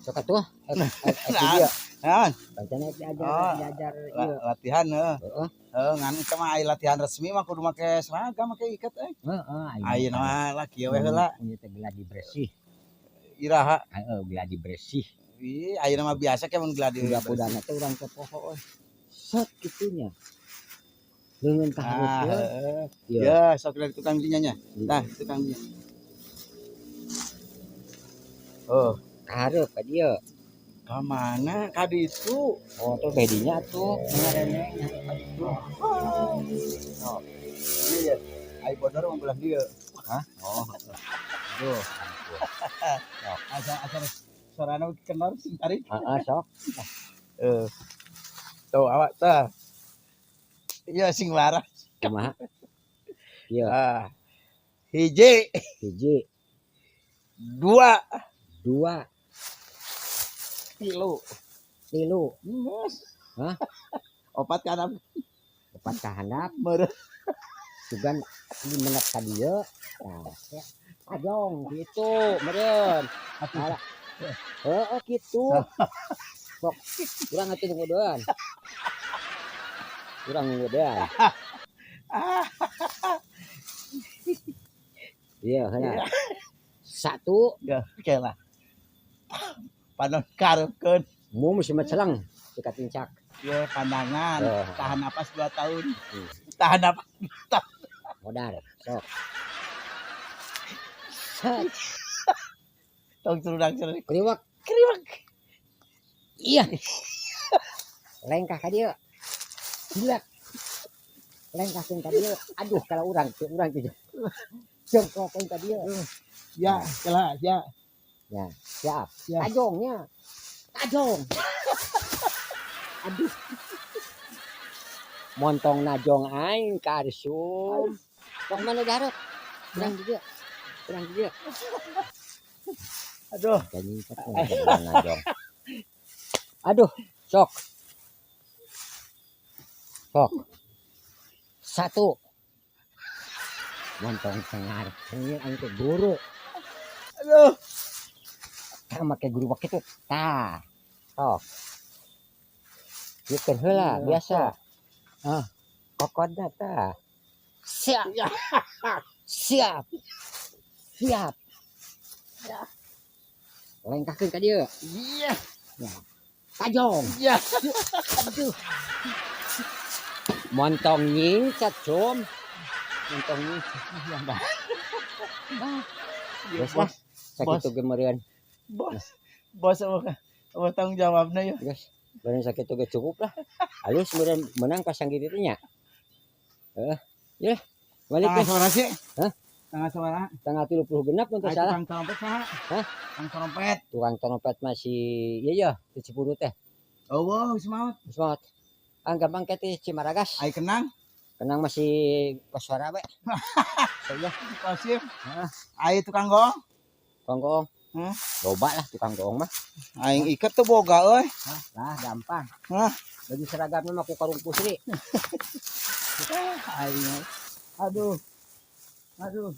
Sok atuh. Ek di dieu. Naon? Pancana diajar Oh, diajar ieu. Latihan heuh. Heeh. Heuh, ngan eta mah ai latihan resmi mah kudu make seragam, make iket euy. Heeh. Ayeuna mah lah kieu we heula. Ieu teh geladi bersih. Iraha? Heeh, geladi bersih. Ih, ayeuna mah biasa ke mun geladi bersih. Kuda-kudana teh urang teh poho euy. Set kitunya. Leungeun ka Ah, hareup ye. Heeh. Ieu. Ya, sok dari tukang dinya nya. Tah, tukang dinya. Oh, Ka hareup ka dieu. Ka mana? Ka ditu. Oh, tuh bedinya tuh ngareneng ka ditu. Oh. Iya, ya. Ai bodor mah belah dieu. Hah? Oh, heeh. Aduh, ampun. Sok. Asa asa sorana kenor sing tarik. Heeh, sok. Eh. Tuh, awak tah. Iya, sing waras. Kumaha? Ieu. Ah. Hiji, Hiji, dua, dua, tilu. Tilu. Geus. Hah? Opat ka handap. Opat ka handap. Meureun. Sugan di menek ka dieu. Nah, ajong gitu meureun. Alah. Heeh, kitu. Sok urang atuh ngudean. Urang ngudean. Ah. Iya, heula. Satu. Ya, oke lah. Panon kareupkeun. Mu mesti mah celeng sikat tincak. Ya, pandangan. Oh. Tahan napas 2 tahun. Tahan napas 2 tahun. Modar, sok. Set. Tong serudang serudik. Kriwak. Kriwak. Iya. Lengkah ka dieu. Gila. Lengkahkeun ka dieu. Aduh, kalau urang teu urang teh. Jongkokkeun ka dieu. Ya, kela, ya. Ya, siap. Ya. Tajongnya. Tajong. Aduh. Montong najong aing karsum. Sok mana garut? Urang di dieu. Urang di dieu. Aduh. Kanyingkat najong. Aduh, sok. Sok. Satu. Montong cengar. Cengir aing teh guru. Aduh. Tah, make guru kitu. Tah. Sok. Ieu heula biasa. Ah. Kokodna tah. Siap. Siap. Siap. Lengkahkeun ka dieu. Iya. Tajong. Iya. Aduh. Montong nyingcat, cum. Montong nyingcat. Ya, Mbak. Ah, Ya, geus lah. bos. Sakitu ge meureun. Bos. Bos apa apa tanggung jawabnya ya? Geus. Meureun sakitu ge cukup lah. Halus meureun menang pasang gitu nya. Eh, ya. Balik Tanggal deh. sabaraha sih? Hah? Tanggal sabaraha? Tanggal 36 mun teu Ai salah. tukang trompet saha? Hah? Tukang trompet. Tukang trompet masih iya ya, di Ciburu teh. Oh, wow, geus maot. Geus maot. Ah, gampang ke ti Cimaragas. Ai kenang? Kenang masih koswara we. Saya Kosim. Heeh. Ai tukang gong? Tukang goong. Hah? Loba lah tukang goong mah. Aing iket tuh boga euy. Hah, lah gampang. Hah? Baju seragamnya mah ku karung pusri. Aing. Aduh. Aduh.